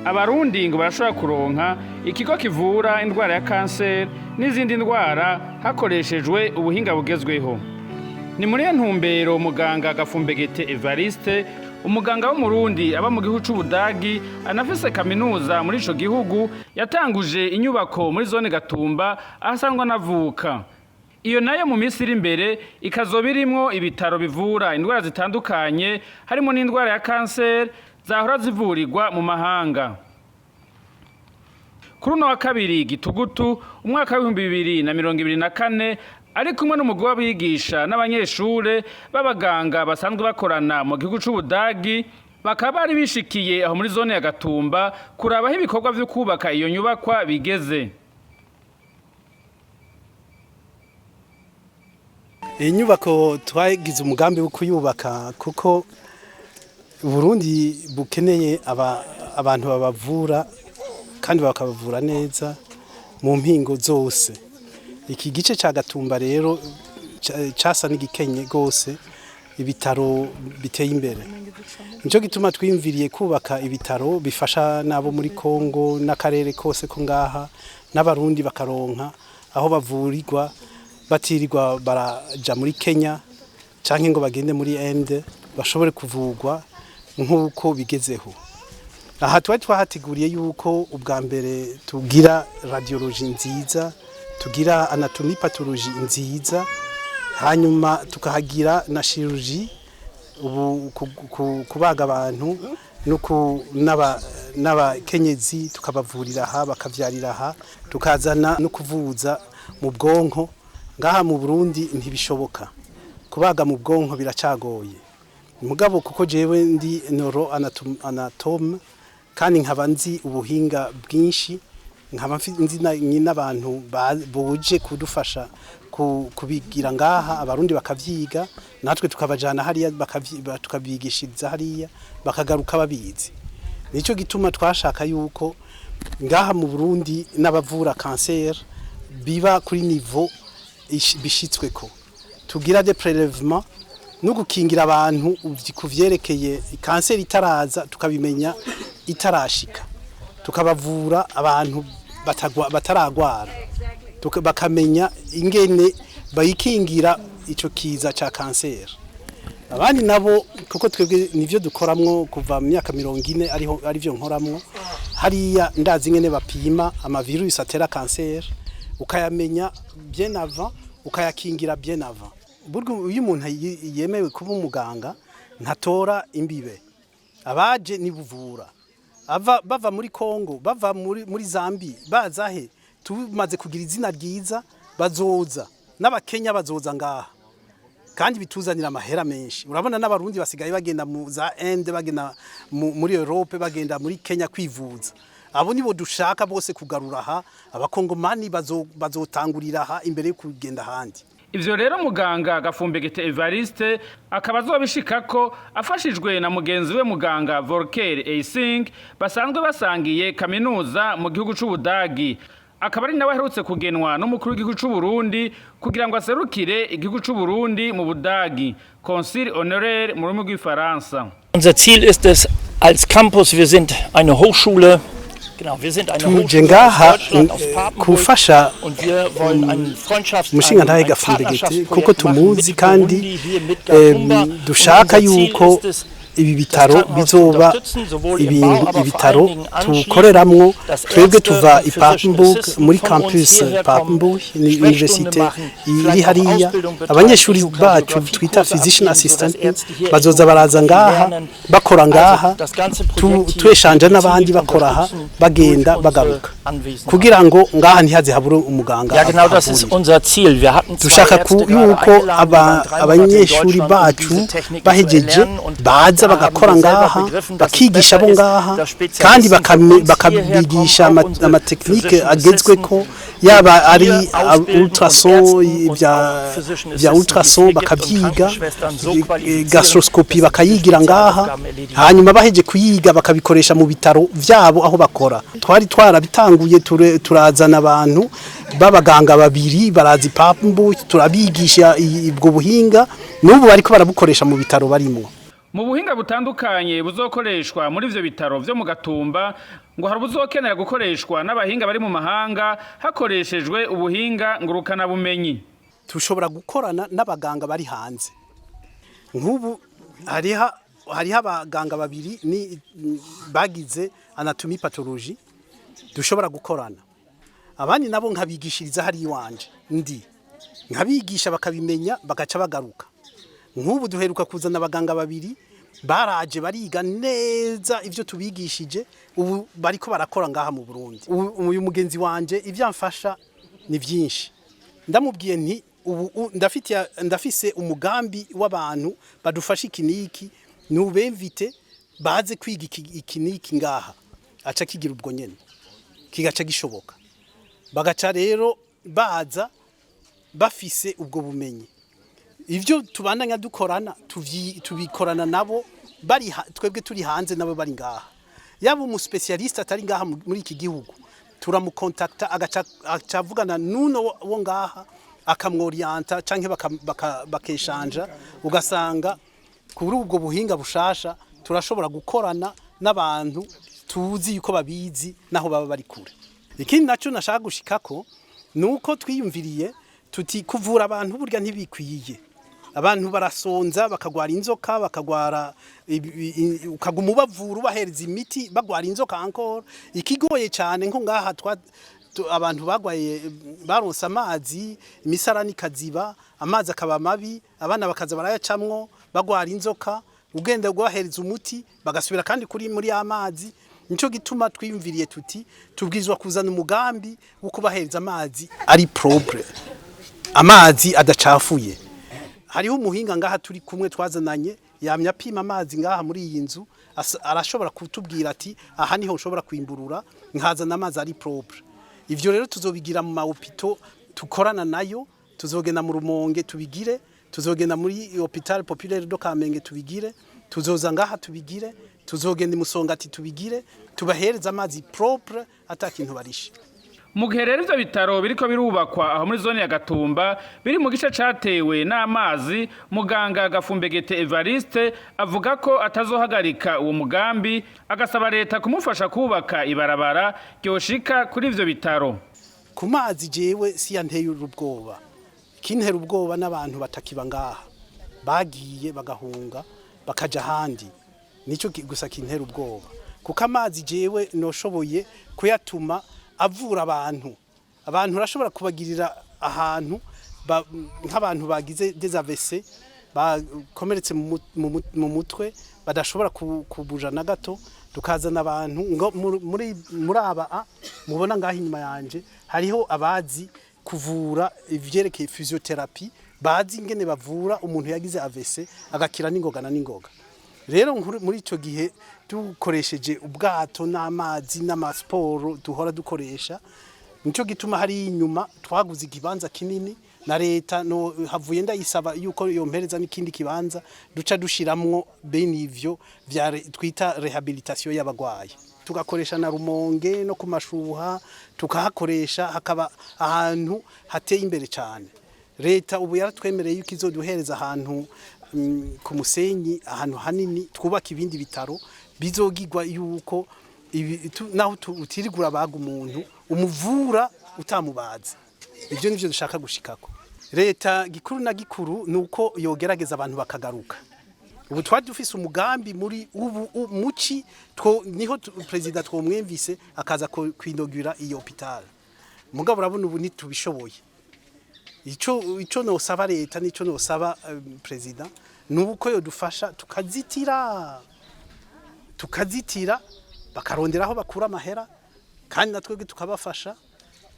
Abarundi ngo barashobora kuronka ikigo kivura indwara ya kanseri n'izindi ndwara hakoreshejwe ubuhinga bugezweho. Ni muri iyo ntumbero muganga Gafumbegete Evariste, umuganga w'Umurundi aba mu gihugu c'Ubudagi anafise kaminuza muri ico gihugu, yatanguje inyubako muri zone Gatumba aho asanzwe anavuka. Iyo nayo mu minsi iri imbere ikazoba irimwo ibitaro bivura indwara zitandukanye, harimo n'indwara ya kanseri zahora zivurirwa mu mahanga. Kuri uno wa kabiri Gitugutu umwaka w'2024, ari kumwe n'umugwi w'abigisha n'abanyeshure b'abaganga basanzwe bakorana mu gihugu c'Ubudagi, bakaba bari bishikiye aho muri zone ya Gatumba kuraba aho ibikorwa vyo kubaka iyo nyubakwa bigeze. Iyi nyubako twagize umugambi wo kuyubaka kuko Burundi bukeneye abantu babavura kandi bakabavura neza mu mpingo zose. Iki gice ca Gatumba rero casa n'igikenye gose ibitaro biteye imbere. Nico gituma twiyumviriye kubaka ibitaro bifasha n'abo muri Kongo n'akarere kose ko ngaha, n'Abarundi bakaronka aho bavurirwa batirirwa baraja muri Kenya canke ngo bagende muri Inde, bashobore kuvurwa nk'uko bigezeho. Aha twari twahateguriye yuko ubwa mbere tugira radiologie nziza, tugira anatomie pathologie nziza, hanyuma tukahagira na chirurgie, ubu kubaga abantu n'abakenyezi tukabavurira aha, bakavyarira aha, tukazana no kuvuza mu bwonko. Ngaha mu Burundi ntibishoboka, kubaga mu bwonko biracagoye. Mugabo kuko jewe ndi neuro anatome kandi nkaba nzi ubuhinga bwinshi, nkaba nzi n'abantu buje kudufasha kubigira ngaha, Abarundi bakavyiga, natwe tukabajana hariya, tukabigishiriza hariya, bakagaruka babizi. Nico gituma twashaka yuko ngaha mu Burundi n'abavura cancer biba kuri niveau bishitsweko, tugira des prélèvements no gukingira abantu kuvyerekeye kanseri itaraza, tukabimenya itarashika, tukabavura abantu bataragwara, bakamenya ingene bayikingira ico kiza ca kanseri. Abandi nabo kuko twebwe nivyo dukoramwo kuva mu myaka 40, ariho arivyo nkoramwo hariya, ndazi ingene bapima amavirus atera kanseri, ukayamenya bien avant, ukayakingira bien avant. Burya iyo umuntu yemewe kuba umuganga ntatora imbibe, abaje nibuvura ava bava muri Kongo, bava muri Zambi, baza he, tumaze kugira izina ryiza bazoza, n'Abakenya bazoza ngaha, kandi bituzanira amahera menshi. Urabona n'Abarundi basigaye bagenda mu za Inde, bagenda muri Europe, bagenda muri Kenya kwivuza. Abo nibo dushaka bose kugarura aha. Abakongomani bazotangurira aha imbere yo kugenda ahandi. Ivyo rero muganga Gafumbegete Evariste akaba azobishikako afashijwe na mugenzi we muganga Volker Eising, basanzwe basangiye kaminuza mu gihugu c'Ubudagi, akaba ari nawe aherutse kugenwa n'umukuru w'igihugu c'u Burundi kugira ngo aserukire igihugu c'u Burundi mu Budagi, consul honoraire mu rurimi rw'Ifaransa. Unser Ziel ist es, als Campus, wir sind eine Hochschule, genau, wir sind eine Tuje Hochschule aus ngaha Deutschland, aus Papenburg, kufasha und wir wollen ein Freundschafts-, umushingantahe ein Gafumbegete Partnerschaftsprojekt kuko machen tumuzi mit kandi Burundi, hier mit Gatumba. Und dushaka unser Ziel yuko ist es, ibi das bitaro Krankenhaus zu bizoba unterstützen, sowohl im Bau, aber vor ibitaro allen Dingen anschließend, tukoreramwo. dass Twebwe Ärzte tuva und i Physician Papenburg Assistants muri von uns campus hierher kommen, Papenburg ni Sprechstunde université machen, iri vielleicht auch hariya. Ausbildung betreiben, Abanyeshuri bacu twita Echokardiographie-Kurse physician abgeben, sodass assistant Ärzte hier bazoza baraza Echokardiographie ngaha, lernen. bakora Also ngaha, das ganze Projekt hier tweshanja n'abandi gezielt bakora aha, unterstützen bagenda durch unsere bagaruka, Anwesenheit. kugira ngo ngaha ntihaze habure umuganga Ja, genau das ist ahavurira. unser Ziel. Wir hatten zwei Dushaka Ärzte gerade yuko eingeladen, die waren 3 Monate in abanyeshuri Deutschland, um bacu diese Techniken zu bahejeje erlernen. Und baza da haben bagakora wir selber ngaha, begriffen, dass es bakigisha besser abo ist, ngaha, dass kandi Spezialisten von uns hierher bakabigisha kommen, auch unsere amatekinike Physician agezweko, Assistants yaba und ari hier ausbilden und ultrason Ärzten und bya auch Physician bya Assistants, die es ultrason hier gibt, und bakavyiga, Krankenschwestern so qualifizieren, gastroscopy dass sie diese bakayigira ngaha, Spezialaufgaben erledigen. hanyuma baheje kuyiga bakabikoresha mu bitaro vyabo aho bakora. Twari twarabitanguye, turazana abantu b'abaganga babiri baraza Ipambu, turabigisha ubwo buhinga, n'ubu bariko barabukoresha mu bitaro barimwo. Mu buhinga butandukanye buzokoreshwa muri ivyo bitaro vyo mu Gatumba, ngo hari ubuzokenera gukoreshwa n'abahinga bari mu mahanga hakoreshejwe ubuhinga ngurukanabumenyi. Tushobora gukorana n'abaganga bari hanze. Nk'ubu hariho abaganga babiri ni bagize anatomie pathologie dushobora gukorana, abandi nabo nkabigishiriza hari iwanje, ndi nkabigisha bakabimenya, bagaca bagaruka. Nk'ubu duheruka kuzana abaganga babiri, baraje bariga neza ivyo tubigishije, ubu bariko barakora ngaha mu Burundi. Uyu mugenzi wanje ivyo amfasha ni byinshi. Ndamubwiye nti ubu ndafise umugambi w'abantu badufasha iki n'iki, nubemvite baze kwiga iki n'iki ngaha, aca kigira ubwo nyene kigaca gishoboka, bagaca rero baza bafise ubwo bumenyi. Ivyo tubandanya dukorana, tubikorana nabo bari twebwe turi hanze, nabo bari ngaha. Yaba umu spécialiste atari ngaha muri iki gihugu, turamukontakta, agaca avugana nuno wo ngaha, akamworiyanta canke bakeshanja. Ugasanga kuri ubwo buhinga bushasha turashobora gukorana n'abantu tuzi yuko babizi naho baba bari kure. Ikindi naco nashaka gushikako nuko twiyumviriye tuti kuvura abantu burya ntibikwiye. Abantu barasonza, bakagwara inzoka, bakagwara, ukaguma ubavura, ubahereza imiti, bagwara inzoka encore. Ikigoye cyane nko ngaha abantu bagwaye baronse amazi, imisarani ikaziba, amazi akaba mabi, abana bakaza barayacamwo, bagwara inzoka. Ugenda gubahereza umuti, bagasubira kandi kuri muri ya mazi. Nico gituma twiyumviriye tuti tubwirizwa kuzana umugambi wo kubahereza amazi ari propre, amazi adacafuye. Hariho umuhinga ngaha turi kumwe twazananye, yamye apima amazi ngaha muri iyi nzu, arashobora kutubwira ati aha niho nshobora kwimburura nkazana amazi ari propre. Ivyo rero tuzobigira mu ma hôpitaux tukorana nayo. Tuzogenda mu Rumonge tubigire, tuzogenda muri Hôpital Populaire de Kamenge tubigire, tuzoza ngaha tubigire, tuzogenda imusongati tubigire, tubahereza amazi propre ata kintu barishe. Mu gihe rero ivyo bitaro biriko birubakwa aho muri zone ya Gatumba biri mu gice catewe n'amazi, muganga Gafumbegete Evariste avuga ko atazohagarika uwo mugambi, agasaba leta kumufasha kubaka ibarabara ryoshika kuri ivyo bitaro. Ku mazi jewe siyanteye ubwoba. Ikintera ubwoba n'abantu batakiba ngaha, bagiye bagahunga bakaja ahandi, nico gusa kintera ubwoba, kuko amazi jewe noshoboye kuyatuma avura abantu. Abantu urashobora kubagirira ahantu nk'abantu bagize des AVC, bakomeretse mu mutwe, badashobora kubuja na gato, tukazana abantu ngo muri aba mubona ngaho inyuma yanje hariho abazi kuvura ivyerekeye physiothérapie, bazi ingene bavura umuntu yagize AVC agakira n'ingoga na n'ingoga. Rero muri ico gihe dukoresheje ubwato n'amazi n'amasiporo duhora dukoresha, nico gituma hari inyuma twaguze ikibanza kinini na leta. No havuye ndayisaba yuko yompereza n'ikindi kibanza duca dushiramwo bene ivyo vya twita réhabilitation y'abagwayi, tugakoresha na Rumonge no kumashuha tukahakoresha, hakaba ahantu hateye imbere cyane. Leta ubu yaratwemereye yuko izoduhereza ahantu ku musenyi, ahantu hanini twubaka ibindi bitaro bizogirwa yuko naho utirigura baga umuntu, umuvura utamubaze. Ibyo nivyo dushaka gushikako. Leta gikuru na gikuru nuko yogerageza abantu bakagaruka. Ubu twari dufise umugambi muri ubu muci two niho président twomwemvise akaza kwinogura iyo hôpital, mugabo urabona ubu ntitubishoboye. Ico nosaba leta nico nosaba président nuko yodufasha tukazitira, bakarondera aho bakura amahera, kandi natwebwe tukabafasha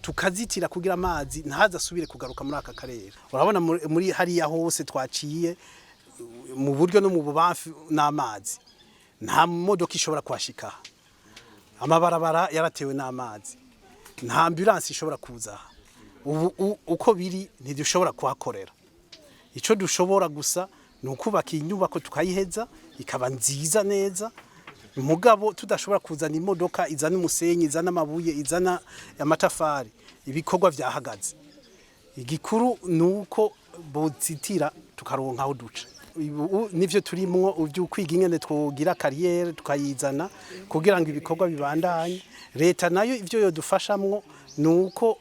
tukazitira kugira amazi ntaze asubire kugaruka muri aka karere. Urabona muri hariya hose twaciye mu buryo no mu bubamfu n'amazi, nta modoka ishobora kuhashika, amabarabara yaratewe n'amazi, nta ambulance ishobora kuza aha. Ubu uko biri ntidushobora kuhakorera. Ico dushobora gusa ni ukubaka iyi nyubako tukayiheza ikaba nziza neza, mugabo tudashobora kuzana imodoka izana umusenyi, izana amabuye, izana amatafari. Ibikorwa vyahagaze. Igikuru ni uko bozitira tukaronka aho duca. Ubu nivyo turimwo byo kwiga ingene twogira carrière, tukayizana kugira ngo ibikorwa bibandanye. Leta nayo ivyo yodufashamwo ni uko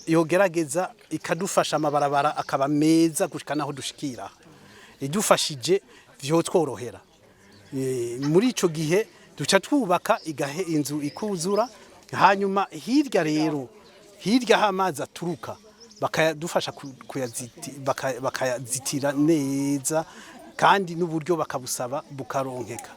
yogerageza ikadufasha amabarabara akaba meza gushika naho dushikira. Idufashije vyotworohera. Muri ico gihe duca twubaka igahe inzu ikuzura, hanyuma hirya rero, hirya aho amazi aturuka, bakayadufasha bakayazitira neza, kandi n'uburyo bakabusaba bukaronkeka.